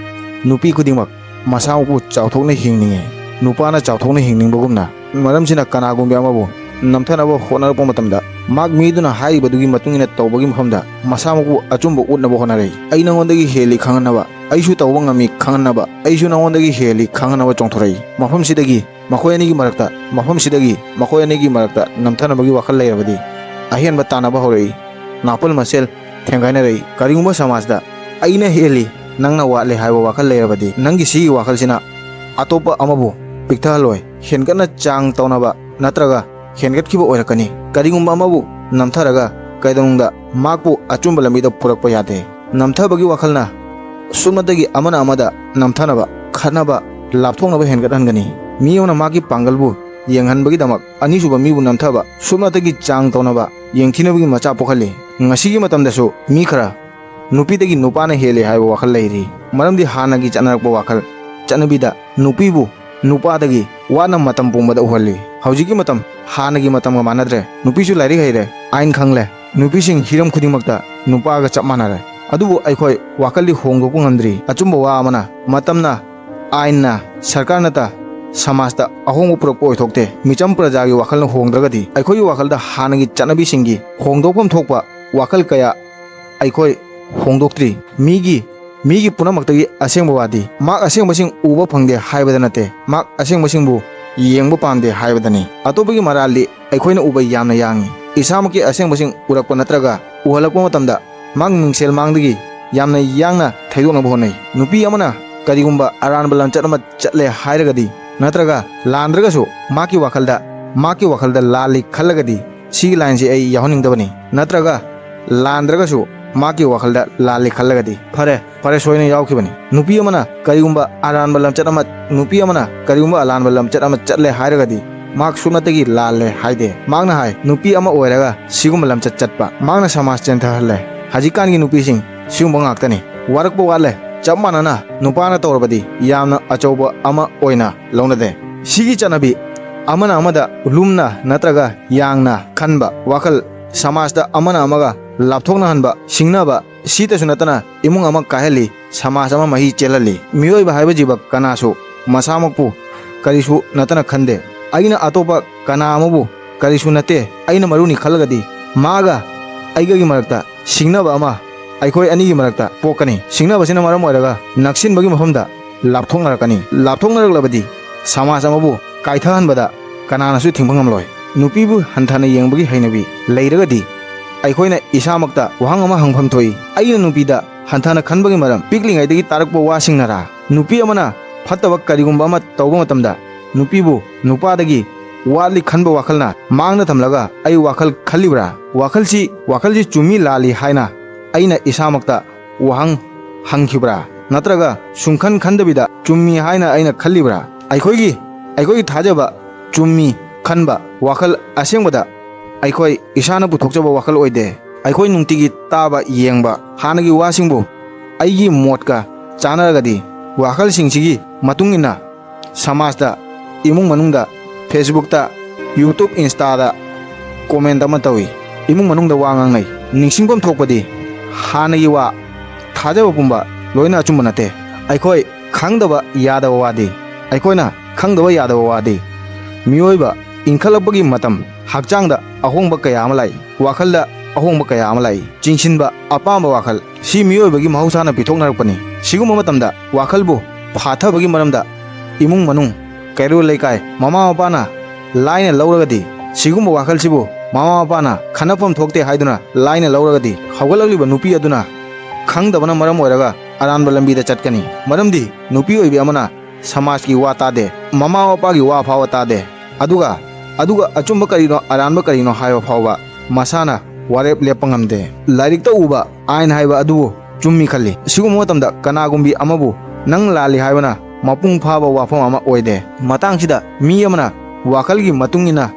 ꯅꯨꯄꯤ ꯈꯨꯗꯤꯡꯃꯛ ꯃꯁꯥꯃꯛꯄꯨ ꯆꯥꯎꯊꯣꯛꯅ ꯍꯤꯡꯅꯤꯡꯏ꯫ ꯅꯨꯄꯥꯅ ꯆꯥꯎꯊꯣꯛꯅ ꯍꯤꯡꯅꯤꯡꯕꯒꯨꯝꯅ, ꯃꯔꯝꯁꯤꯅ ꯀꯅꯥꯒꯨꯝꯕꯤ ꯑꯃꯕꯨ ꯅꯝꯊꯅꯕ ꯍꯣꯠꯅꯔꯛꯄ ꯃꯇꯝꯗ, ꯃꯍꯥꯛ ꯃꯤꯗꯨꯅ ꯍꯥꯏꯔꯤꯕꯗꯨꯒꯤ ꯃꯇꯨꯡ ꯏꯟꯅ ꯇꯧꯕꯒꯤ ꯃꯐꯝꯗ ꯃꯁꯥꯃꯛꯄꯨ ꯑꯆꯨꯝꯕ ꯎꯠꯅꯕ ꯍꯣꯠꯅꯔꯛꯏ꯫ "ꯑꯩ ꯅꯉꯣꯟꯗꯒꯤ ꯍꯦꯜꯂꯤ ꯈꯪꯍꯟꯅꯕ, ꯑꯩꯁꯨ ꯇꯧꯕ ꯉꯝꯃꯤ ꯈꯪꯍꯟꯅꯕ, ꯑꯩꯁꯨ ꯅꯉꯣꯟꯗꯒꯤ ꯍꯦꯜꯂꯤ ꯈꯪꯍꯟꯅꯕ" ꯆꯣꯡꯊꯣꯔꯛꯏ꯫ ꯃꯐꯝꯁꯤꯗꯒꯤ ꯃꯈꯣꯏ ꯑꯅꯤꯒꯤ ꯃꯔꯛꯇ, ꯃꯐꯝꯁꯤꯗꯒꯤ ꯃꯈꯣꯏ ꯑꯅꯤꯒꯤ ꯃꯔꯛꯇ ꯅꯝꯊꯅꯕꯒꯤ ꯋꯥꯈꯜ ꯂꯩꯔꯕꯗꯤ, ꯑꯍꯦꯟꯕ ꯇꯥꯟꯅꯕ ꯍꯧꯔꯛꯏ꯫ ꯅꯥꯄꯜ ꯃꯁꯦꯜ ꯊꯦꯡꯒꯥꯏꯅꯔꯛꯏ꯫ ꯀꯔꯤꯒꯨꯝꯕ ꯁꯃꯥꯖꯗ "ꯑꯩꯅ ꯍꯦꯜꯂꯤ, ꯅꯪꯅ ꯋꯥꯠꯂꯦ" ꯍꯥꯏꯕ ꯋꯥꯈꯜ ꯂꯩꯔꯕꯗꯤ, ꯅꯪꯒꯤ ꯁꯤꯒꯤ ꯋꯥꯈꯜꯁꯤꯅ ꯑꯇꯣꯞꯄ ꯑꯃꯕꯨ ꯄꯤꯛꯊꯍꯜꯂꯣꯏ꯫ ꯍꯦꯟꯒꯠꯅ ꯆꯥꯡ ꯇꯧꯅꯕ ꯅꯠꯇ꯭ꯔꯒ ꯍꯦꯟꯒꯠꯈꯤꯕ ꯑꯣꯏꯔꯛꯀꯅꯤ꯫ ꯀꯔꯤꯒꯨꯝꯕ ꯑꯃꯕꯨ ꯅꯝꯊꯔꯒ ꯀꯩꯗꯧꯅꯨꯡꯗ ꯃꯍꯥꯛꯄꯨ ꯑꯆꯨꯝꯕ ꯂꯝꯕꯤꯗ ꯄꯨꯔꯛꯄ ꯌꯥꯗꯦ꯫ ꯅꯝꯊꯕꯒꯤ ꯋꯥꯈꯜꯅ ꯁꯨꯞꯅꯇꯒꯤ ꯑꯃꯅ ꯑꯃꯗ ꯅꯝꯊꯅꯕ, ꯈꯠꯅꯕ, ꯂꯥꯞꯊꯣꯛꯅꯕ ꯍꯦꯟꯒꯠꯍꯟꯒꯅꯤ꯫ ꯃꯤ ꯑꯃꯅ ꯃꯍꯥꯛꯀꯤ ꯄꯥꯡꯒꯜꯕꯨ ꯌꯦꯡꯍꯟꯕꯒꯤꯗꯃꯛ ꯑꯅꯤꯁꯨꯕ ꯃꯤꯕꯨ ꯅꯝꯊꯕ, ꯁꯨꯞꯅꯇꯒꯤ ꯆꯥꯡ ꯇꯧꯅꯕ, ꯌꯦꯡꯊꯤꯅꯕꯒꯤ ꯃꯆꯥꯛ ꯄꯣꯛꯍꯜꯂꯤ꯫ ꯉꯁꯤꯒꯤ ꯃꯇꯝꯗꯁꯨ ꯃꯤ ꯈꯔ ꯅꯨꯄꯤꯗꯒꯤ ꯅꯨꯄꯥꯅ ꯍꯦꯜꯂꯤ ꯍꯥꯏꯕ ꯋꯥꯈꯜ ꯂꯩꯔꯤ꯫ ꯃꯔꯝꯗꯤ ꯍꯥꯟꯅꯒꯤ ꯆꯠꯅꯔꯛꯄ ꯋꯥꯈꯜ, ꯆꯠꯅꯕꯤꯗ ꯅꯨꯄꯤꯕꯨ ꯅꯨꯄꯥꯗꯒꯤ ꯋꯥꯅ ꯃꯇꯝ ꯄꯨꯝꯕꯗ ꯎꯍꯜꯂꯤ꯫ ꯍꯧꯖꯤꯛꯀꯤ ꯃꯇꯝ ꯍꯥꯟꯅꯒꯤ ꯃꯇꯝꯒ ꯃꯥꯟꯅꯗ꯭ꯔꯦ꯫ ꯅꯨꯄꯤꯁꯨ ꯂꯥꯏꯔꯤꯛ ꯍꯩꯔꯦ, ꯑꯥꯏꯟ ꯈꯪꯂꯦ꯫ ꯅꯨꯄꯤꯁꯤꯡ ꯍꯤꯔꯝ ꯈꯨꯗꯤꯡꯃꯛꯇ ꯅꯨꯄꯥꯒ ꯆꯞ ꯃꯥꯟꯅꯔꯦ꯫ ꯑꯗꯨꯕꯨ ꯑꯩꯈꯣꯏ ꯋꯥꯈꯜꯗꯤ ꯍꯣꯡꯗꯣꯛꯄ ꯉꯝꯗ꯭ꯔꯤ꯫ ꯑꯆꯨꯝꯕ ꯋꯥ ꯑꯃꯅ, ꯃꯇꯝꯅ ꯑꯥꯏꯟꯅ, ꯁꯔꯀꯥꯔꯅꯇ ꯁꯃꯥꯖꯇ ꯑꯍꯣꯡꯕ ꯄꯨꯔꯛꯄ ꯑꯣꯏꯊꯣꯛꯇꯦ꯫ ꯃꯤꯆꯝ ꯄ꯭ꯔꯖꯥꯒꯤ ꯋꯥꯈꯜꯅ ꯍꯣꯡꯗ꯭ꯔꯒꯗꯤ ꯑꯩꯈꯣꯏꯒꯤ ꯋꯥꯈꯜꯗ ꯍꯥꯟꯅꯒꯤ ꯆꯠꯅꯕꯤꯁꯤꯡꯒꯤ ꯍꯣꯡꯗꯣꯛꯐꯝ ꯊꯣꯛꯄ ꯋꯥꯈꯜ ꯀꯌꯥ ꯑꯩꯈꯣꯏ ꯍꯣꯡꯗꯣꯛꯇ꯭ꯔꯤ꯫ ꯃꯤꯒꯤ, ꯃꯤꯒꯤ ꯄꯨꯝꯅꯃꯛꯇꯒꯤ ꯑꯁꯦꯡꯕ ꯋꯥꯗꯤ ꯃꯍꯥꯛ ꯑꯁꯦꯡꯕꯁꯤꯡ ꯎꯕ ꯐꯪꯗꯦ ꯍꯥꯏꯕꯗ ꯅꯠꯇꯦ, ꯃꯍꯥꯛ ꯑꯁꯦꯡꯕꯁꯤꯡꯕꯨ ꯌꯦꯡꯕ ꯄꯥꯝꯗꯦ ꯍꯥꯏꯕꯗꯅꯤ꯫ ꯑꯇꯣꯞꯄꯒꯤ ꯃꯔꯥꯜꯗꯤ ꯑꯩꯈꯣꯏꯅ ꯎꯕ ꯌꯥꯝꯅ ꯌꯥꯡꯏ꯫ ꯏꯁꯥꯃꯛꯀꯤ ꯑꯁꯦꯡꯕꯁꯤꯡ ꯎꯔꯛꯄ ꯅꯠꯇ꯭ꯔꯒ ꯎꯍꯜꯂꯛꯄ ꯃꯇꯝꯗ ꯃꯍꯥꯛ ꯃꯤꯡꯁꯦꯜ ꯃꯥꯡꯗꯒꯤ ꯌꯥꯝꯅ ꯌꯥꯡꯅ ꯊꯩꯗꯣꯛꯅꯕ ꯍꯣꯠꯅꯩ꯫ ꯅꯨꯄꯤ ꯑꯃꯅ ꯀꯔꯤꯒꯨꯝꯕ ꯑꯔꯥꯟꯕ ꯂꯝꯆꯠ ꯑꯃ ꯆꯠꯂꯦ ꯍꯥꯏꯔꯒꯗꯤ, ꯅꯠꯇ꯭ꯔꯒ ꯂꯥꯟꯗ꯭ꯔꯒꯁꯨ ꯃꯍꯥꯛꯀꯤ ꯋꯥꯈꯜꯗ, ꯃꯍꯥꯛꯀꯤ ꯋꯥꯈꯜꯗ ꯂꯥꯜꯂꯤ ꯈꯜꯂꯒꯗꯤ, ꯁꯤꯒꯤ ꯂꯥꯏꯟꯁꯤ ꯑꯩ ꯌꯥꯎꯍꯟꯅꯤꯡꯗꯕꯅꯤ꯫ ꯅꯠꯇ꯭ꯔꯒ ꯂꯥꯟꯗ꯭ꯔꯒꯁꯨ ꯃꯍꯥꯛꯀꯤ ꯋꯥꯈꯜꯗ ꯂꯥꯜꯂꯤ ꯈꯜꯂꯒꯗꯤ, ꯐꯔꯦ, ꯐꯔꯦ, ꯁꯣꯏꯅ ꯌꯥꯎꯈꯤꯕꯅꯤ꯫ ꯅꯨꯄꯤ ꯑꯃꯅ ꯀꯔꯤꯒꯨꯝꯕ ꯑꯔꯥꯟꯕ ꯂꯝꯆꯠ ꯑꯃ, ꯅꯨꯄꯤ ꯑꯃꯅ ꯀꯔꯤꯒꯨꯝꯕ ꯑꯔꯥꯟꯕ ꯂꯝꯆꯠ ꯑꯃ ꯆꯠꯂꯦ ꯍꯥꯏꯔꯒꯗꯤ, ꯃꯍꯥꯛ ꯁꯨꯞꯅꯇꯒꯤ ꯂꯥꯜꯂꯦ ꯍꯥꯏꯗꯦ꯫ ꯃꯍꯥꯛꯅ ꯍꯥꯏ, ꯅꯨꯄꯤ ꯑꯃ ꯑꯣꯏꯔꯒ ꯁꯤꯒꯨꯝꯕ ꯂꯝꯆꯠ ꯆꯠꯄ, ꯃꯍꯥꯛꯅ ꯁꯃꯥꯖ ꯆꯦꯟꯊꯍꯜꯂꯦ꯫ ꯍꯧꯖꯤꯛꯀꯥꯟꯒꯤ ꯅꯨꯄꯤꯁꯤꯡ ꯁꯤꯒꯨꯝꯕ ꯉꯥꯛꯇꯅꯤ꯫ ꯋꯥꯔꯛꯄ ꯋꯥꯠꯂꯦ꯫ ꯆꯞ ꯃꯥꯟꯅꯅ ꯅꯨꯄꯥꯅ ꯇꯧꯔꯕꯗꯤ ꯌꯥꯝꯅ ꯑꯆꯧꯕ ꯑꯃ ꯑꯣꯏꯅ ꯂꯧꯅꯗꯦ꯫ ꯁꯤꯒꯤ ꯆꯠꯅꯕꯤ ꯑꯃꯅ ꯑꯃꯗ ꯂꯨꯝꯅ ꯅꯠꯇ꯭ꯔꯒ ꯌꯥꯡꯅ ꯈꯟꯕ ꯋꯥꯈꯜ, ꯁꯃꯥꯖꯇ ꯑꯃꯅ ꯑꯃꯒ ꯂꯥꯞꯊꯣꯛꯅꯍꯟꯕ, ꯁꯤꯡꯅꯕ, ꯁꯤꯇꯁꯨ ꯅꯠꯇꯅ ꯏꯃꯨꯡ ꯑꯃ ꯀꯥꯏꯍꯜꯂꯤ, ꯁꯃꯥꯖ ꯑꯃ ꯃꯍꯤ ꯆꯦꯜꯍꯜꯂꯤ꯫ ꯃꯤꯑꯣꯏꯕ ꯍꯥꯏꯕ ꯖꯤꯕ ꯀꯅꯥꯁꯨ ꯃꯁꯥꯃꯛꯄꯨ ꯀꯔꯤꯁꯨ ꯅꯠꯇꯅ ꯈꯟꯗꯦ꯫ ꯑꯩꯅ ꯑꯇꯣꯞꯄ ꯀꯅꯥ ꯑꯃꯕꯨ ꯀꯔꯤꯁꯨ ꯅꯠꯇꯦ, ꯑꯩꯅ ꯃꯔꯨꯅꯤ ꯈꯜꯂꯒꯗꯤ ꯃꯥꯒ ꯑꯩꯒꯒꯤ ꯃꯔꯛꯇ ꯁꯤꯡꯅꯕ ꯑꯃ ꯑꯩꯈꯣꯏ ꯑꯅꯤꯒꯤ ꯃꯔꯛꯇ ꯄꯣꯛꯀꯅꯤ꯫ ꯁꯤꯡꯅꯕꯁꯤꯅ ꯃꯔꯝ ꯑꯣꯏꯔꯒ ꯅꯛꯁꯤꯟꯕꯒꯤ ꯃꯐꯝꯗ ꯂꯥꯞꯊꯣꯛꯅꯔꯛꯀꯅꯤ꯫ ꯂꯥꯞꯊꯣꯛꯅꯔꯛꯂꯕꯗꯤ ꯁꯃꯥꯖ ꯑꯃꯕꯨ ꯀꯥꯏꯊꯍꯟꯕꯗ ꯀꯅꯥꯅꯁꯨ ꯊꯤꯡꯕ ꯉꯝꯂꯣꯏ꯫ ꯅꯨꯄꯤꯕꯨ ꯍꯟꯊꯅ ꯌꯦꯡꯕꯒꯤ ꯍꯩꯅꯕꯤ ꯂꯩꯔꯒꯗꯤ ꯑꯩꯈꯣꯏꯅ ꯏꯁꯥꯃꯛꯇ ꯋꯥꯍꯪ ꯑꯃ ꯍꯪꯐꯝ ꯊꯣꯛꯏ, "ꯑꯩꯅ ꯅꯨꯄꯤꯗ ꯍꯟꯊꯅ ꯈꯟꯕꯒꯤ ꯃꯔꯝ ꯄꯤꯛꯂꯤꯉꯩꯗꯒꯤ ꯇꯥꯔꯛꯄ ꯋꯥꯁꯤꯡꯅꯔꯥ?" ꯅꯨꯄꯤ ꯑꯃꯅ ꯐꯠꯇꯕ ꯀꯔꯤꯒꯨꯝꯕ ꯑꯃ ꯇꯧꯕ ꯃꯇꯝꯗ ꯅꯨꯄꯤꯕꯨ ꯅꯨꯄꯥꯗꯒꯤ ꯋꯥꯠꯂꯤ ꯈꯟꯕ ꯋꯥꯈꯜꯅ ꯃꯥꯡꯗ ꯊꯝꯂꯒ ꯑꯩ ꯋꯥꯈꯜ ꯈꯜꯂꯤꯕ꯭ꯔꯥ? ꯋꯥꯈꯜꯁꯤ, ꯋꯥꯈꯜꯁꯤ ꯆꯨꯝꯃꯤ ꯂꯥꯜꯂꯤ ꯍꯥꯏꯅ ꯑꯩꯅ ꯏꯁꯥꯃꯛꯇ ꯋꯥꯍꯪ ꯍꯪꯈꯤꯕ꯭ꯔꯥ? ꯅꯠꯇ꯭ꯔꯒ ꯁꯨꯡꯈꯟ ꯈꯟꯗꯕꯤꯗ ꯆꯨꯝꯃꯤ ꯍꯥꯏꯅ ꯑꯩꯅ ꯈꯜꯂꯤꯕ꯭ꯔꯥ? ꯑꯩꯈꯣꯏꯒꯤ, ꯑꯩꯈꯣꯏꯒꯤ ꯊꯥꯖꯕ ꯆꯨꯝꯃꯤ ꯈꯟꯕ ꯋꯥꯈꯜ ꯑꯁꯦꯡꯕꯗ ꯑꯩꯈꯣꯏ ꯏꯁꯥꯅ ꯄꯨꯊꯣꯛꯆꯕ ꯋꯥꯈꯜ ꯑꯣꯏꯗꯦ꯫ ꯑꯩꯈꯣꯏ ꯅꯨꯡꯇꯤꯒꯤ ꯇꯥꯕ, ꯌꯦꯡꯕ ꯍꯥꯟꯅꯒꯤ ꯋꯥꯁꯤꯡꯕꯨ ꯑꯩꯒꯤ ꯃꯣꯠꯀ ꯆꯥꯟꯅꯔꯒꯗꯤ, ꯋꯥꯈꯜꯁꯤꯡꯁꯤꯒꯤ ꯃꯇꯨꯡ ꯏꯟꯅ ꯁꯃꯥꯖꯇ, ꯏꯃꯨꯡ ꯃꯅꯨꯡꯗ, Facebookꯇ, YouTube, Instaꯗ comment ꯑꯃ ꯇꯧꯏ, ꯏꯃꯨꯡ ꯃꯅꯨꯡꯗ ꯋꯥ ꯉꯥꯡꯅꯩ꯫ ꯅꯤꯡꯁꯤꯡꯐꯝ ꯊꯣꯛꯄꯗꯤ ꯍꯥꯟꯅꯒꯤ ꯋꯥ, ꯊꯥꯖꯕ ꯄꯨꯝꯕ ꯂꯣꯏꯅ ꯑꯆꯨꯝꯕ ꯅꯠꯇꯦ꯫ ꯑꯩꯈꯣꯏ ꯈꯪꯗꯕ ꯌꯥꯗꯕ ꯋꯥꯗꯤ, ꯑꯩꯈꯣꯏꯅ ꯈꯪꯗꯕ ꯌꯥꯗꯕ ꯋꯥꯗꯤ, ꯃꯤꯑꯣꯏꯕ ꯏꯟꯈꯠꯂꯛꯄꯒꯤ ꯃꯇꯝ, ꯍꯛꯆꯥꯡꯗ ꯑꯍꯣꯡꯕ ꯀꯌꯥ ꯑꯃ ꯂꯥꯛꯏ, ꯋꯥꯈꯜꯗ ꯑꯍꯣꯡꯕ ꯀꯌꯥ ꯑꯃ ꯂꯥꯛꯏ, ꯆꯤꯡꯁꯤꯟꯕ, ꯑꯄꯥꯝꯕ ꯋꯥꯈꯜ, ꯁꯤ ꯃꯤꯑꯣꯏꯕꯒꯤ ꯃꯍꯧꯁꯥꯅ ꯄꯤꯊꯣꯛꯅꯔꯛꯄꯅꯤ꯫ ꯁꯤꯒꯨꯝꯕ ꯃꯇꯝꯗ ꯋꯥꯈꯜꯕꯨ ꯐꯥꯊꯕꯒꯤ ꯃꯔꯝꯗ ꯏꯃꯨꯡ ꯃꯅꯨꯡ, ꯀꯩꯔꯣꯜ ꯂꯩꯀꯥꯏ, ꯃꯃꯥ ꯃꯄꯥꯅ ꯂꯥꯏꯅ ꯂꯧꯔꯒꯗꯤ, ꯁꯤꯒꯨꯝꯕ ꯋꯥꯈꯜꯁꯤꯕꯨ ꯃꯃꯥ ꯃꯄꯥꯅ ꯈꯟꯅꯐꯝ ꯊꯣꯛꯇꯦ ꯍꯥꯏꯗꯨꯅ ꯂꯥꯏꯅ ꯂꯧꯔꯒꯗꯤ, ꯍꯧꯒꯠꯂꯛꯂꯤꯕ ꯅꯨꯄꯤ ꯑꯗꯨꯅ ꯈꯪꯗꯕꯅ ꯃꯔꯝ ꯑꯣꯏꯔꯒ ꯑꯔꯥꯟꯕ ꯂꯝꯕꯤꯗ ꯆꯠꯀꯅꯤ꯫ ꯃꯔꯝꯗꯤ ꯅꯨꯄꯤ ꯑꯣꯏꯕꯤ ꯑꯃꯅ ꯁꯃꯥꯖꯀꯤ ꯋꯥ ꯇꯥꯗꯦ, ꯃꯃꯥ ꯃꯄꯥꯒꯤ ꯋꯥ ꯐꯥꯎꯕ ꯇꯥꯗꯦ꯫ ꯑꯗꯨꯒ, ꯑꯗꯨꯒ ꯑꯆꯨꯝꯕ ꯀꯔꯤꯅꯣ, ꯑꯔꯥꯟꯕ ꯀꯔꯤꯅꯣ ꯍꯥꯏꯕ ꯐꯥꯎꯕ ꯃꯁꯥꯅ ꯋꯥꯔꯦꯞ ꯂꯦꯞꯄ ꯉꯝꯗꯦ꯫ ꯂꯥꯏꯔꯤꯛꯇ ꯎꯕ ꯑꯥꯏꯟ ꯍꯥꯏꯕ ꯑꯗꯨꯕꯨ ꯆꯨꯝꯃꯤ ꯈꯜꯂꯤ꯫ ꯁꯤꯒꯨꯝꯕ ꯃꯇꯝꯗ ꯀꯅꯥꯒꯨꯝꯕꯤ ꯑꯃꯕꯨ ꯅꯪ ꯂꯥꯜꯂꯤ ꯍꯥꯏꯕꯅ ꯃꯄꯨꯡ ꯐꯥꯕ ꯋꯥꯐꯝ ꯑꯃ ꯑꯣꯏꯗꯦ꯫ ꯃꯇꯥꯡꯁꯤꯗ ꯃꯤ ꯑꯃꯅ ꯋꯥꯈꯜꯒꯤ ꯃꯇꯨꯡ ꯏꯟꯅ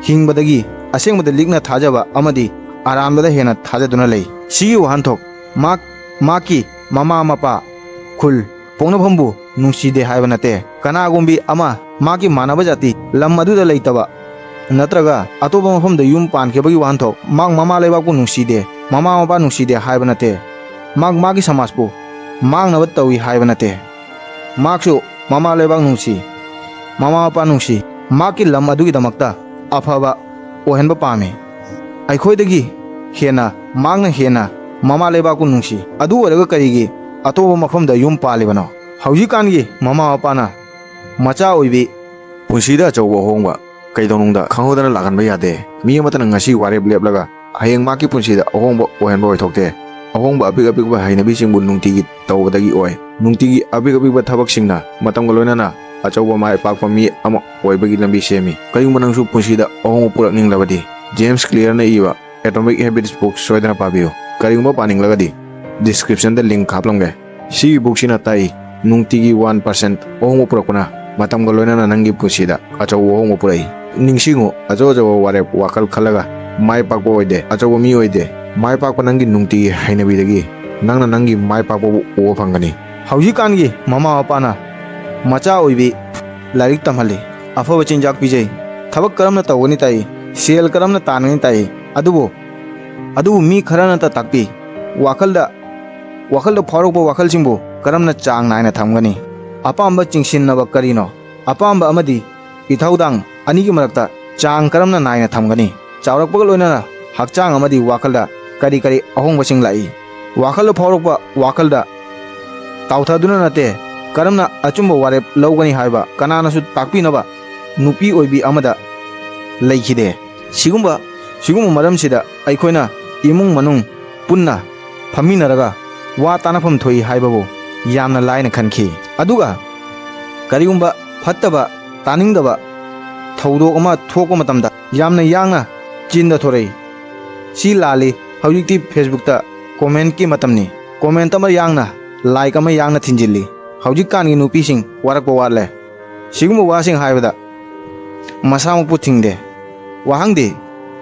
ꯍꯤꯡꯕꯗꯒꯤ ꯑꯁꯦꯡꯕꯗ ꯂꯤꯛꯅ ꯊꯥꯖꯕ ꯑꯃꯗꯤ ꯑꯔꯥꯟꯕꯗ ꯍꯦꯟꯅ ꯊꯥꯖꯗꯨꯅ ꯂꯩ꯫ ꯁꯤꯒꯤ ꯋꯥꯍꯟꯊꯣꯛ, ꯃꯍꯥꯛ, ꯃꯍꯥꯛꯀꯤ ꯃꯃꯥ ꯃꯄꯥ, ꯈꯨꯜ, ꯄꯣꯛꯅꯐꯝꯕꯨ ꯅꯨꯡꯁꯤꯗꯦ ꯍꯥꯏꯕ ꯅꯠꯇꯦ꯫ ꯀꯅꯥꯒꯨꯝꯕꯤ ꯑꯃ ꯃꯍꯥꯛꯀꯤ ꯃꯥꯟꯅꯕ ꯖꯥꯇꯤ ꯂꯝ ꯑꯗꯨꯗ ꯂꯩꯇꯕ ꯅꯠꯇ꯭ꯔꯒ ꯑꯇꯣꯞꯄ ꯃꯐꯝꯗ ꯌꯨꯝ ꯄꯥꯟꯈꯤꯕꯒꯤ ꯋꯥꯍꯟꯊꯣꯛ, ꯃꯍꯥꯛ ꯃꯃꯥ ꯂꯩꯕꯥꯛꯄꯨ ꯅꯨꯡꯁꯤꯗꯦ, ꯃꯃꯥ ꯃꯄꯥ ꯅꯨꯡꯁꯤꯗꯦ ꯍꯥꯏꯕ ꯅꯠꯇꯦ꯫ ꯃꯍꯥꯛ ꯃꯥꯒꯤ ꯁꯃꯥꯖꯄꯨ ꯃꯥꯡꯅꯕ ꯇꯧꯏ ꯍꯥꯏꯕ ꯅꯠꯇꯦ꯫ ꯃꯍꯥꯛꯁꯨ ꯃꯃꯥ ꯂꯩꯕꯥꯛ ꯅꯨꯡꯁꯤ, ꯃꯃꯥ ꯃꯄꯥ ꯅꯨꯡꯁꯤ, ꯃꯍꯥꯛꯀꯤ ꯂꯝ ꯑꯗꯨꯒꯤꯗꯃꯛꯇ ꯑꯐꯕ ꯑꯣꯏꯍꯟꯕ ꯄꯥꯝꯃꯤ꯫ ꯑꯩꯈꯣꯏꯗꯒꯤ ꯍꯦꯟꯅ ꯃꯍꯥꯛꯅ ꯍꯦꯟꯅ ꯃꯃꯥ ꯂꯩꯕꯥꯛꯄꯨ ꯅꯨꯡꯁꯤ꯫ ꯑꯗꯨ ꯑꯣꯏꯔꯒ ꯀꯔꯤꯒꯤ ꯑꯇꯣꯞꯄ ꯃꯐꯝꯗ ꯌꯨꯝ ꯄꯥꯜꯂꯤꯕꯅꯣ? ꯍꯧꯖꯤꯛꯀꯥꯟꯒꯤ ꯃꯃꯥ ꯃꯄꯥꯅ ꯃꯆꯥ ꯑꯣꯏꯕꯤ ꯄꯨꯟꯁꯤꯗ ꯑꯆꯧꯕ ꯑꯍꯣꯡꯕ ꯀꯩꯗꯧꯅꯨꯡꯗ ꯈꯪꯍꯧꯗꯅ ꯂꯥꯛꯍꯟꯕ ꯌꯥꯗꯦ꯫ ꯃꯤ ꯑꯃꯠꯇꯅ ꯉꯁꯤ ꯋꯥꯔꯦꯞ ꯂꯦꯞꯂꯒ ꯍꯌꯦꯡ ꯃꯍꯥꯛꯀꯤ ꯄꯨꯟꯁꯤꯗ ꯑꯍꯣꯡꯕ ꯑꯣꯏꯍꯟꯕ ꯑꯣꯏꯊꯣꯛꯇꯦ꯫ ꯑꯍꯣꯡꯕ ꯑꯄꯤꯛ ꯑꯄꯤꯛꯄ ꯍꯩꯅꯕꯤꯁꯤꯡꯕꯨ ꯅꯨꯡꯇꯤꯒꯤ ꯇꯧꯕꯗꯒꯤ ꯑꯣꯏ꯫ ꯅꯨꯡꯇꯤꯒꯤ ꯑꯄꯤꯛ ꯑꯄꯤꯛꯄ ꯊꯕꯛꯁꯤꯡꯅ ꯃꯇꯝꯒ ꯂꯣꯏꯅꯅ ꯑꯆꯧꯕ ꯃꯥꯏ ꯄꯥꯛꯄ ꯃꯤ ꯑꯃ ꯑꯣꯏꯕꯒꯤ ꯂꯝꯕꯤ ꯁꯦꯝꯃꯤ꯫ ꯀꯔꯤꯒꯨꯝꯕ ꯅꯪꯁꯨ ꯄꯨꯟꯁꯤꯗ ꯑꯍꯣꯡꯕ ꯄꯨꯔꯛꯅꯤꯡꯂꯕꯗꯤ, James Clearꯅ ꯏꯕ Atomic Habits book ꯁꯣꯏꯗꯅ ꯄꯥꯕꯤꯌꯨ꯫ ꯀꯔꯤꯒꯨꯝꯕ ꯄꯥꯅꯤꯡꯂꯒꯗꯤ, descriptionꯗ link ꯍꯥꯞꯂꯝꯒꯦ꯫ ꯁꯤꯒꯤ bookꯁꯤꯅ ꯇꯥꯛꯏ, ꯅꯨꯡꯇꯤꯒꯤ one percent ꯑꯍꯣꯡꯕ ꯄꯨꯔꯛꯄꯅ ꯃꯇꯝꯒ ꯂꯣꯏꯅꯅ ꯅꯪꯒꯤ ꯄꯨꯟꯁꯤꯗ ꯑꯆꯧꯕ ꯑꯍꯣꯡꯕ ꯄꯨꯔꯛꯏ꯫ ꯅꯤꯡꯁꯤꯡꯉꯨ, ꯑꯆꯧ ꯑꯆꯧꯕ ꯋꯥꯔꯦꯞ, ꯋꯥꯈꯜ ꯈꯜꯂꯒ ꯃꯥꯏ ꯄꯥꯛꯄ ꯑꯣꯏꯗꯦ, ꯑꯆꯧꯕ ꯃꯤ ꯑꯣꯏꯗꯦ꯫ ꯃꯥꯏ ꯄꯥꯛꯄ ꯅꯪꯒꯤ ꯅꯨꯡꯇꯤꯒꯤ ꯍꯩꯅꯕꯤꯗꯒꯤ ꯅꯪꯅ ꯅꯪꯒꯤ ꯃꯥꯏ ꯄꯥꯛꯄꯕꯨ ꯎꯕ ꯐꯪꯒꯅꯤ꯫ ꯍꯧꯖꯤꯛꯀꯥꯟꯒꯤ ꯃꯃꯥ ꯃꯄꯥꯅ ꯃꯆꯥ ꯑꯣꯏꯕꯤ ꯂꯥꯏꯔꯤꯛ ꯇꯝꯍꯜꯂꯤ, ꯑꯐꯕ ꯆꯤꯟꯖꯥꯛ ꯄꯤꯖꯩ, ꯊꯕꯛ ꯀꯔꯝꯅ ꯇꯧꯒꯅꯤ ꯇꯥꯛꯏ, ꯁꯦꯜ ꯀꯔꯝꯅ ꯇꯥꯟꯒꯅꯤ ꯇꯥꯛꯏ꯫ ꯑꯗꯨꯕꯨ, ꯑꯗꯨꯕꯨ ꯃꯤ ꯈꯔꯅꯇ ꯇꯥꯛꯄꯤ꯫ ꯋꯥꯈꯜꯗ, ꯋꯥꯈꯜꯗ ꯐꯥꯎꯔꯛꯄ ꯋꯥꯈꯜꯁꯤꯡꯕꯨ ꯀꯔꯝꯅ ꯆꯥꯡ ꯅꯥꯏꯅ ꯊꯝꯒꯅꯤ? ꯑꯄꯥꯝꯕ ꯆꯤꯡꯁꯤꯟꯅꯕ ꯀꯔꯤꯅꯣ? ꯑꯄꯥꯝꯕ ꯑꯃꯗꯤ ꯏꯊꯧꯗꯥꯡ ꯑꯅꯤꯒꯤ ꯃꯔꯛꯇ ꯆꯥꯡ ꯀꯔꯝꯅ ꯅꯥꯏꯅ ꯊꯝꯒꯅꯤ? ꯆꯥꯎꯔꯛꯄꯒ ꯂꯣꯏꯅꯅ ꯍꯛꯆꯥꯡ ꯑꯃꯗꯤ ꯋꯥꯈꯜꯗ ꯀꯔꯤ ꯀꯔꯤ ꯑꯍꯣꯡꯕꯁꯤꯡ ꯂꯥꯛꯏ? ꯋꯥꯈꯜꯗ ꯐꯥꯎꯔꯛꯄ ꯋꯥꯈꯜꯗ ꯇꯥꯎꯊꯗꯨꯅ ꯅꯠꯇꯦ, ꯀꯔꯝꯅ ꯑꯆꯨꯝꯕ ꯋꯥꯔꯦꯞ ꯂꯧꯒꯅꯤ ꯍꯥꯏꯕ ꯀꯅꯥꯅꯁꯨ ꯇꯥꯛꯄꯤꯅꯕ ꯅꯨꯄꯤ ꯑꯣꯏꯕꯤ ꯑꯃꯗ ꯂꯩꯈꯤꯗꯦ꯫ ꯁꯤꯒꯨꯝꯕ, ꯁꯤꯒꯨꯝꯕ ꯃꯔꯝꯁꯤꯗ ꯑꯩꯈꯣꯏꯅ ꯏꯃꯨꯡ ꯃꯅꯨꯡ ꯄꯨꯟꯅ ꯐꯝꯃꯤꯟꯅꯔꯒ ꯋꯥ ꯇꯥꯅꯐꯝ ꯊꯣꯛꯏ ꯍꯥꯏꯕꯕꯨ ꯌꯥꯝꯅ ꯂꯥꯏꯅ ꯈꯟꯈꯤ꯫ ꯑꯗꯨꯒ ꯀꯔꯤꯒꯨꯝꯕ ꯐꯠꯇꯕ, ꯇꯥꯅꯤꯡꯗꯕ ꯊꯧꯗꯣꯛ ꯑꯃ ꯊꯣꯛꯄ ꯃꯇꯝꯗ ꯌꯥꯝꯅ ꯌꯥꯡꯅ ꯆꯤꯟꯗ ꯊꯣꯔꯛꯏ꯫ "ꯁꯤ ꯂꯥꯜꯂꯤ, ꯍꯧꯖꯤꯛꯇꯤ Facebookꯇ commentꯀꯤ ꯃꯇꯝꯅꯤ꯫ Comment ꯑꯃ ꯌꯥꯡꯅ, like ꯑꯃ ꯌꯥꯡꯅ ꯊꯤꯟꯖꯤꯜꯂꯤ꯫ ꯍꯧꯖꯤꯛꯀꯥꯟꯒꯤ ꯅꯨꯄꯤꯁꯤꯡ ꯋꯥꯔꯛꯄ ꯋꯥꯠꯂꯦ"꯫ ꯁꯤꯒꯨꯝꯕ ꯋꯥꯁꯤꯡ ꯍꯥꯏꯕꯗ ꯃꯁꯥꯃꯛꯄꯨ ꯊꯤꯡꯗꯦ꯫ ꯋꯥꯍꯪꯗꯤ,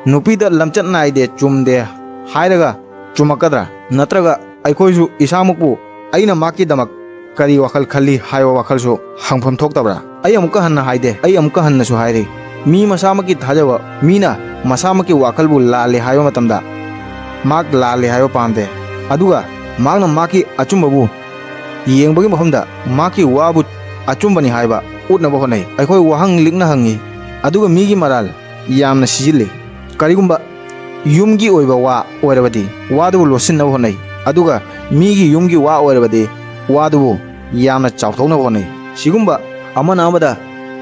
ꯅꯨꯄꯤꯗ ꯂꯝꯆꯠ ꯅꯥꯏꯗꯦ, ꯆꯨꯝꯗꯦ ꯍꯥꯏꯔꯒ ꯆꯨꯝꯃꯛꯀꯗ꯭ꯔꯥ? ꯅꯠꯇ꯭ꯔꯒ ꯑꯩꯈꯣꯏꯁꯨ ꯏꯁꯥꯃꯛꯄꯨ "ꯑꯩꯅ ꯃꯍꯥꯛꯀꯤꯗꯃꯛ ꯀꯔꯤ ꯋꯥꯈꯜ ꯈꯜꯂꯤ?" ꯍꯥꯏꯕ ꯋꯥꯈꯜꯁꯨ ꯍꯪꯐꯝ ꯊꯣꯛꯇꯕ꯭ꯔꯥ? ꯑꯩ ꯑꯃꯨꯛꯀ ꯍꯟꯅ ꯍꯥꯏꯗꯦ, ꯑꯩ ꯑꯃꯨꯛꯀ ꯍꯟꯅꯁꯨ ꯍꯥꯏꯔꯤ, ꯃꯤ ꯃꯁꯥꯃꯛꯀꯤ ꯊꯥꯖꯕ, ꯃꯤꯅ ꯃꯁꯥꯃꯛꯀꯤ ꯋꯥꯈꯜꯕꯨ ꯂꯥꯜꯂꯦ ꯍꯥꯏꯕ ꯃꯇꯝꯗ, ꯃꯍꯥꯛ ꯂꯥꯜꯂꯦ ꯍꯥꯏꯕ ꯄꯥꯝꯗꯦ꯫ ꯑꯗꯨꯒ ꯃꯍꯥꯛꯅ ꯃꯍꯥꯛꯀꯤ ꯑꯆꯨꯝꯕꯕꯨ ꯌꯦꯡꯕꯒꯤ ꯃꯐꯝꯗ ꯃꯍꯥꯛꯀꯤ ꯋꯥꯕꯨ ꯑꯆꯨꯝꯕꯅꯤ ꯍꯥꯏꯕ ꯎꯠꯅꯕ ꯍꯣꯠꯅꯩ꯫ ꯑꯩꯈꯣꯏ ꯋꯥꯍꯪ ꯂꯤꯛꯅ ꯍꯪꯉꯤ, ꯑꯗꯨꯒ ꯃꯤꯒꯤ ꯃꯔꯥꯜ ꯌꯥꯝꯅ ꯁꯤꯖꯤꯜꯂꯤ꯫ ꯀꯔꯤꯒꯨꯝꯕ ꯌꯨꯝꯒꯤ ꯑꯣꯏꯕ ꯋꯥ ꯑꯣꯏꯔꯕꯗꯤ ꯋꯥꯗꯨꯕꯨ ꯂꯣꯠꯁꯤꯟꯅꯕ ꯍꯣꯠꯅꯩ, ꯑꯗꯨꯒ ꯃꯤꯒꯤ ꯌꯨꯝꯒꯤ ꯋꯥ ꯑꯣꯏꯔꯕꯗꯤ ꯋꯥꯗꯨꯕꯨ ꯌꯥꯝꯅ ꯆꯥꯎꯊꯣꯛꯅꯕ ꯍꯣꯠꯅꯩ꯫ ꯁꯤꯒꯨꯝꯕ ꯑꯃꯅ ꯑꯃꯗ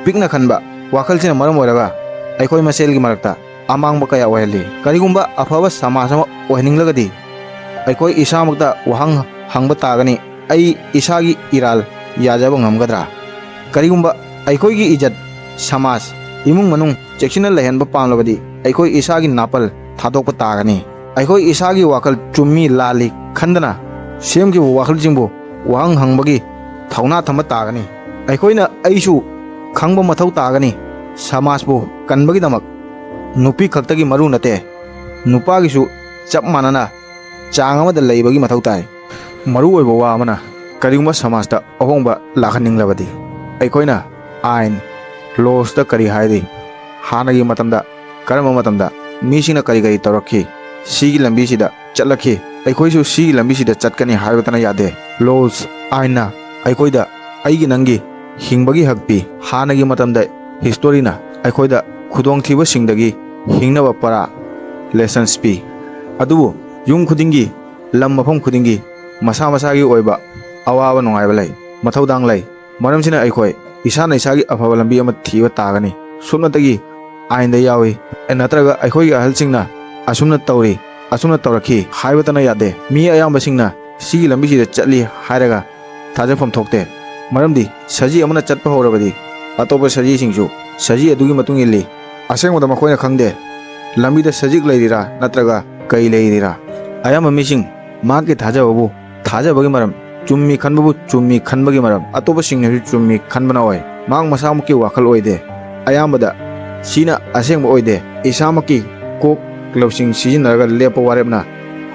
ꯄꯤꯛꯅ ꯈꯟꯕ ꯋꯥꯈꯜꯁꯤꯅ ꯃꯔꯝ ꯑꯣꯏꯔꯒ ꯑꯩꯈꯣꯏ ꯃꯁꯦꯜꯒꯤ ꯃꯔꯛꯇ ꯑꯃꯥꯡꯕ ꯀꯌꯥ ꯑꯣꯏꯍꯜꯂꯤ꯫ ꯀꯔꯤꯒꯨꯝꯕ ꯑꯐꯕ ꯁꯃꯥꯖ ꯑꯃ ꯑꯣꯏꯍꯟꯅꯤꯡꯂꯒꯗꯤ ꯑꯩꯈꯣꯏ ꯏꯁꯥꯃꯛꯇ ꯋꯥꯍꯪ ꯍꯪꯕ ꯇꯥꯒꯅꯤ, "ꯑꯩ ꯏꯁꯥꯒꯤ ꯏꯔꯥꯜ ꯌꯥꯖꯕ ꯉꯝꯒꯗ꯭ꯔꯥ?" ꯀꯔꯤꯒꯨꯝꯕ ꯑꯩꯈꯣꯏꯒꯤ ꯏꯖꯠ, ꯁꯃꯥꯖ, ꯏꯃꯨꯡ ꯃꯅꯨꯡ ꯆꯦꯛꯁꯤꯟꯅ ꯂꯩꯍꯟꯕ ꯄꯥꯝꯂꯕꯗꯤ ꯑꯩꯈꯣꯏ ꯏꯁꯥꯒꯤ ꯅꯥꯄꯜ ꯊꯥꯗꯣꯛꯄ ꯇꯥꯒꯅꯤ꯫ ꯑꯩꯈꯣꯏ ꯏꯁꯥꯒꯤ ꯋꯥꯈꯜ ꯆꯨꯝꯃꯤ ꯂꯥꯜꯂꯤ ꯈꯟꯗꯅ ꯁꯦꯝꯈꯤꯕ ꯋꯥꯈꯜꯁꯤꯡꯕꯨ ꯋꯥꯍꯪ ꯍꯪꯕꯒꯤ ꯊꯧꯅꯥ ꯊꯝꯕ ꯇꯥꯒꯅꯤ꯫ ꯑꯩꯈꯣꯏꯅ ꯑꯩꯁꯨ ꯈꯪꯕ ꯃꯊꯧ ꯇꯥꯒꯅꯤ꯫ ꯁꯃꯥꯖꯄꯨ ꯀꯟꯕꯒꯤꯗꯃꯛ ꯅꯨꯄꯤ ꯈꯛꯇꯒꯤ ꯃꯔꯨ ꯅꯠꯇꯦ, ꯅꯨꯄꯥꯒꯤꯁꯨ ꯆꯞ ꯃꯥꯟꯅꯅ ꯆꯥꯡ ꯑꯃꯗ ꯂꯩꯕꯒꯤ ꯃꯊꯧ ꯇꯥꯏ꯫ ꯃꯔꯨꯑꯣꯏꯕ ꯋꯥ ꯑꯃꯅ, ꯀꯔꯤꯒꯨꯝꯕ ꯁꯃꯥꯖꯇ ꯑꯍꯣꯡꯕ ꯂꯥꯛꯍꯟꯅꯤꯡꯂꯕꯗꯤ ꯑꯩꯈꯣꯏꯅ ꯑꯥꯏꯟ, ꯂꯣꯁꯇ ꯀꯔꯤ ꯍꯥꯏꯔꯤ, ꯍꯥꯟꯅꯒꯤ ꯃꯇꯝꯗ ꯀꯔꯝꯕ ꯃꯇꯝꯗ ꯃꯤꯁꯤꯡꯅ ꯀꯔꯤ ꯀꯔꯤ ꯇꯧꯔꯛꯈꯤ, ꯁꯤꯒꯤ ꯂꯝꯕꯤꯁꯤꯗ ꯆꯠꯂꯛꯈꯤ, ꯑꯩꯈꯣꯏꯁꯨ ꯁꯤꯒꯤ ꯂꯝꯕꯤꯁꯤꯗ ꯆꯠꯀꯅꯤ ꯍꯥꯏꯕꯇꯅ ꯌꯥꯗꯦ꯫ ꯂꯣꯁ, ꯑꯥꯏꯟꯅ ꯑꯩꯈꯣꯏꯗ ꯑꯩꯒꯤ ꯅꯪꯒꯤ ꯍꯤꯡꯕꯒꯤ ꯍꯛ ꯄꯤ꯫ ꯍꯥꯟꯅꯒꯤ ꯃꯇꯝꯗ ꯍꯤꯁꯇꯣꯔꯤꯅ ꯑꯩꯈꯣꯏꯗ ꯈꯨꯗꯣꯡꯊꯤꯕꯁꯤꯡꯗꯒꯤ ꯍꯤꯡꯅꯕ ꯄꯔꯥ, ꯂꯦꯁꯟꯁ ꯄꯤ꯫ ꯑꯗꯨꯕꯨ ꯌꯨꯝ ꯈꯨꯗꯤꯡꯒꯤ, ꯂꯝ ꯃꯐꯝ ꯈꯨꯗꯤꯡꯒꯤ ꯃꯁꯥ ꯃꯁꯥꯒꯤ ꯑꯣꯏꯕ ꯑꯋꯥꯕ ꯅꯨꯡꯉꯥꯏꯕ ꯂꯩ, ꯃꯊꯧꯗꯥꯡ ꯂꯩ꯫ ꯃꯔꯝꯁꯤꯅ ꯑꯩꯈꯣꯏ ꯏꯁꯥꯅ ꯏꯁꯥꯒꯤ ꯑꯐꯕ ꯂꯝꯕꯤ ꯑꯃ ꯊꯤꯕ ꯇꯥꯒꯅꯤ꯫ ꯁꯨꯞꯅꯇꯒꯤ ꯑꯥꯏꯟꯗ ꯌꯥꯎꯏ, ꯅꯠꯇ꯭ꯔꯒ ꯑꯩꯈꯣꯏꯒꯤ ꯑꯍꯜꯁꯤꯡꯅ ꯑꯁꯨꯝꯅ ꯇꯧꯔꯤ, ꯑꯁꯨꯝꯅ ꯇꯧꯔꯛꯈꯤ ꯍꯥꯏꯕꯇꯅ ꯌꯥꯗꯦ꯫ ꯃꯤ ꯑꯌꯥꯝꯕꯁꯤꯡꯅ ꯁꯤꯒꯤ ꯂꯝꯕꯤꯁꯤꯗ ꯆꯠꯂꯤ ꯍꯥꯏꯔꯒ ꯊꯥꯖꯐꯝ ꯊꯣꯛꯇꯦ꯫ ꯃꯔꯝꯗꯤ ꯁꯖꯤ ꯑꯃꯅ ꯆꯠꯄ ꯍꯧꯔꯕꯗꯤ ꯑꯇꯣꯞꯄ ꯁꯖꯤꯁꯤꯡꯁꯨ ꯁꯖꯤ ꯑꯗꯨꯒꯤ ꯃꯇꯨꯡ ꯏꯜꯂꯤ꯫ ꯑꯁꯦꯡꯕꯗ ꯃꯈꯣꯏꯅ ꯈꯪꯗꯦ ꯂꯝꯕꯤꯗ ꯁꯖꯤꯛ ꯂꯩꯔꯤꯔꯥ ꯅꯠꯇ꯭ꯔꯒ ꯀꯩ ꯂꯩꯔꯤꯔꯥ꯫ ꯑꯌꯥꯝꯕ ꯃꯤꯁꯤꯡ ꯃꯍꯥꯛꯀꯤ ꯊꯥꯖꯕꯕꯨ ꯊꯥꯖꯕꯒꯤ ꯃꯔꯝ, ꯆꯨꯝꯃꯤ ꯈꯟꯕꯕꯨ ꯆꯨꯝꯃꯤ ꯈꯟꯕꯒꯤ ꯃꯔꯝ, ꯑꯇꯣꯞꯄꯁꯤꯡꯅꯁꯨ ꯆꯨꯝꯃꯤ ꯈꯟꯕꯅ ꯑꯣꯏ꯫ ꯃꯍꯥꯛ ꯃꯁꯥꯃꯛꯀꯤ ꯋꯥꯈꯜ ꯑꯣꯏꯗꯦ꯫ ꯑꯌꯥꯝꯕꯗ ꯁꯤꯅ ꯑꯁꯦꯡꯕ ꯑꯣꯏꯗꯦ꯫ ꯏꯁꯥꯃꯛꯀꯤ ꯀꯣꯛ ꯂꯧꯁꯤꯡ ꯁꯤꯖꯤꯟꯅꯔꯒ ꯂꯦꯞꯄ ꯋꯥꯔꯦꯞꯅ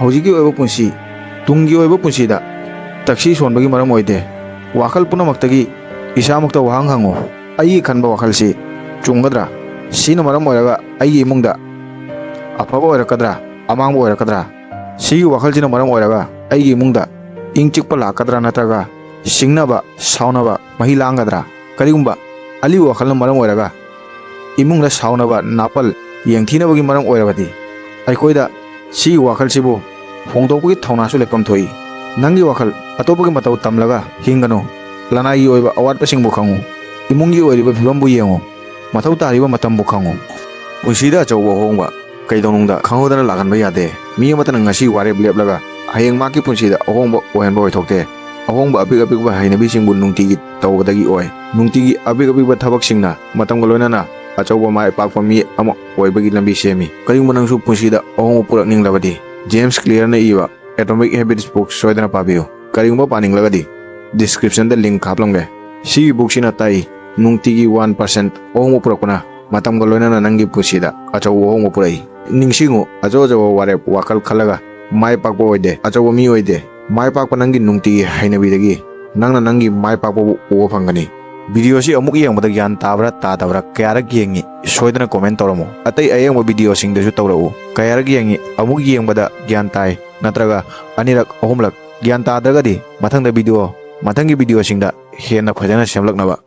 ꯍꯧꯖꯤꯛꯀꯤ ꯑꯣꯏꯕ ꯄꯨꯟꯁꯤ, ꯇꯨꯡꯒꯤ ꯑꯣꯏꯕ ꯄꯨꯟꯁꯤꯗ ꯇꯛꯁꯤ ꯁꯣꯟꯕꯒꯤ ꯃꯔꯝ ꯑꯣꯏꯗꯦ꯫ ꯋꯥꯈꯜ ꯄꯨꯝꯅꯃꯛꯇꯒꯤ ꯏꯁꯥꯃꯛꯇ ꯋꯥꯍꯪ ꯍꯪꯉꯨ, "ꯑꯩꯒꯤ ꯈꯟꯕ ꯋꯥꯈꯜꯁꯤ ꯆꯨꯝꯒꯗ꯭ꯔꯥ? ꯁꯤꯅ ꯃꯔꯝ ꯑꯣꯏꯔꯒ ꯑꯩꯒꯤ ꯏꯃꯨꯡꯗ ꯑꯐꯕ ꯑꯣꯏꯔꯛꯀꯗ꯭ꯔꯥ, ꯑꯃꯥꯡꯕ ꯑꯣꯏꯔꯛꯀꯗ꯭ꯔꯥ? ꯁꯤꯒꯤ ꯋꯥꯈꯜꯁꯤꯅ ꯃꯔꯝ ꯑꯣꯏꯔꯒ ꯑꯩꯒꯤ ꯏꯃꯨꯡꯗ ꯏꯪ ꯆꯤꯛꯄ ꯂꯥꯛꯀꯗ꯭ꯔꯥ ꯅꯠꯇ꯭ꯔꯒ ꯁꯤꯡꯅꯕ, ꯁꯥꯎꯅꯕ, ꯃꯍꯤ ꯂꯥꯡꯒꯗ꯭ꯔꯥ?" ꯀꯔꯤꯒꯨꯝꯕ ꯑꯂꯤꯕ ꯋꯥꯈꯜꯅ ꯃꯔꯝ ꯑꯣꯏꯔꯒ ꯏꯃꯨꯡꯗ ꯁꯥꯎꯅꯕ, ꯅꯥꯄꯜ, ꯌꯦꯡꯊꯤꯅꯕꯒꯤ ꯃꯔꯝ ꯑꯣꯏꯔꯕꯗꯤ ꯑꯩꯈꯣꯏꯗ ꯁꯤꯒꯤ ꯋꯥꯈꯜꯁꯤꯕꯨ ꯍꯣꯡꯗꯣꯛꯄꯒꯤ ꯊꯧꯅꯥꯁꯨ ꯂꯦꯞꯐꯝ ꯊꯣꯛꯏ꯫ ꯅꯪꯒꯤ ꯋꯥꯈꯜ ꯑꯇꯣꯞꯄꯒꯤ ꯃꯇꯧ ꯇꯝꯂꯒ ꯍꯤꯡꯒꯅꯨ꯫ ꯂꯅꯥꯏꯒꯤ ꯑꯣꯏꯕ ꯑꯋꯥꯠꯄꯁꯤꯡꯕꯨ ꯈꯪꯉꯨ꯫ ꯏꯃꯨꯡꯒꯤ ꯑꯣꯏꯔꯤꯕ ꯐꯤꯕꯝꯕꯨ ꯌꯦꯡꯉꯨ꯫ ꯃꯊꯧ ꯇꯥꯔꯤꯕ ꯃꯇꯝꯕꯨ ꯈꯪꯉꯨ꯫ ꯄꯨꯟꯁꯤꯗ ꯑꯆꯧꯕ ꯑꯍꯣꯡꯕ ꯀꯩꯗꯧꯅꯨꯡꯗ ꯈꯪꯍꯧꯗꯅ ꯂꯥꯛꯍꯟꯕ ꯌꯥꯗꯦ꯫ ꯃꯤ ꯑꯃꯠꯇꯅ ꯉꯁꯤ ꯋꯥꯔꯦꯞ ꯂꯦꯞꯂꯒ ꯍꯌꯦꯡ ꯃꯍꯥꯛꯀꯤ ꯄꯨꯟꯁꯤꯗ ꯑꯍꯣꯡꯕ ꯑꯣꯏꯍꯟꯕ ꯑꯣꯏꯊꯣꯛꯇꯦ꯫ ꯑꯍꯣꯡꯕ ꯑꯄꯤꯛ ꯑꯄꯤꯛꯄ ꯍꯩꯅꯕꯤꯁꯤꯡꯕꯨ ꯅꯨꯡꯇꯤꯒꯤ ꯇꯧꯕꯗꯒꯤ ꯑꯣꯏ꯫ ꯅꯨꯡꯇꯤꯒꯤ ꯑꯄꯤꯛ ꯑꯄꯤꯛꯄ ꯊꯕꯛꯁꯤꯡꯅ ꯃꯇꯝꯒ ꯂꯣꯏꯅꯅ ꯑꯆꯧꯕ ꯃꯥꯏ ꯄꯥꯛꯄ ꯃꯤ ꯑꯃ ꯑꯣꯏꯕꯒꯤ ꯂꯝꯕꯤ ꯁꯦꯝꯃꯤ꯫ ꯀꯔꯤꯒꯨꯝꯕ ꯅꯪꯁꯨ ꯄꯨꯟꯁꯤꯗ ꯑꯍꯣꯡꯕ ꯄꯨꯔꯛꯅꯤꯡꯂꯕꯗꯤ, James Clearꯅ ꯏꯕ Atomic Habits book ꯁꯣꯏꯗꯅ ꯄꯥꯕꯤꯌꯨ꯫ ꯀꯔꯤꯒꯨꯝꯕ ꯄꯥꯅꯤꯡꯂꯒꯗꯤ descriptionꯗ link ꯍꯥꯞꯂꯝꯒꯦ꯫ ꯁꯤꯒꯤ bookꯁꯤꯅ ꯇꯥꯛꯏ, ꯅꯨꯡꯇꯤꯒꯤ one percent ꯑꯍꯣꯡꯕ ꯄꯨꯔꯛꯄꯅ ꯃꯇꯝꯒ ꯂꯣꯏꯅꯅ ꯅꯪꯒꯤ ꯄꯨꯟꯁꯤꯗ ꯑꯆꯧꯕ ꯑꯍꯣꯡꯕ ꯄꯨꯔꯛꯏ꯫ ꯅꯤꯡꯁꯤꯡꯉꯨ, ꯑꯆꯧ ꯑꯆꯧꯕ ꯋꯥꯔꯦꯞ ꯋꯥꯈꯜ ꯈꯜꯂꯒ ꯃꯥꯏ ꯄꯥꯛꯄ ꯑꯣꯏꯗꯦ, ꯑꯆꯧꯕ ꯃꯤ ꯑꯣꯏꯗꯦ꯫ ꯃꯥꯏ ꯄꯥꯛꯄ ꯅꯪꯒꯤ ꯅꯨꯡꯇꯤꯒꯤ ꯍꯩꯅꯕꯤꯗꯒꯤ ꯅꯪꯅ ꯅꯪꯒꯤ ꯃꯥꯏ ꯄꯥꯛꯄꯕꯨ ꯎꯕ ꯐꯪꯒꯅꯤ꯫ Videoꯁꯤ ꯑꯃꯨꯛ ꯌꯦꯡꯕꯗ ꯒ꯭ꯌꯥꯟ ꯇꯥꯕ꯭ꯔꯥ ꯇꯥꯗꯕ꯭ꯔꯥ ꯀꯌꯥꯔꯛ ꯌꯦꯡꯉꯤ ꯁꯣꯏꯗꯅ comment ꯇꯧꯔꯝꯃꯨ꯫ ꯑꯇꯩ ꯑꯌꯦꯡꯕ videoꯁꯤꯡꯗꯁꯨ ꯇꯧꯔꯛꯎ꯫ ꯀꯌꯥꯔꯛ ꯌꯦꯡꯉꯤ, ꯑꯃꯨꯛ ꯌꯦꯡꯕꯗ ꯒ꯭ꯌꯥꯟ ꯇꯥꯏ ꯅꯠꯇ꯭ꯔꯒ ꯑꯅꯤꯔꯛ ꯑꯍꯨꯝꯂꯛ꯫ ꯒ꯭ꯌꯥꯟ ꯇꯥꯗ꯭ꯔꯒꯗꯤ ꯃꯊꯪꯗ video, ꯃꯊꯪꯒꯤ videoꯁꯤꯡꯗ ꯍꯦꯟꯅ ꯐꯖꯅ ꯁꯦꯝꯂꯛꯅꯕ꯫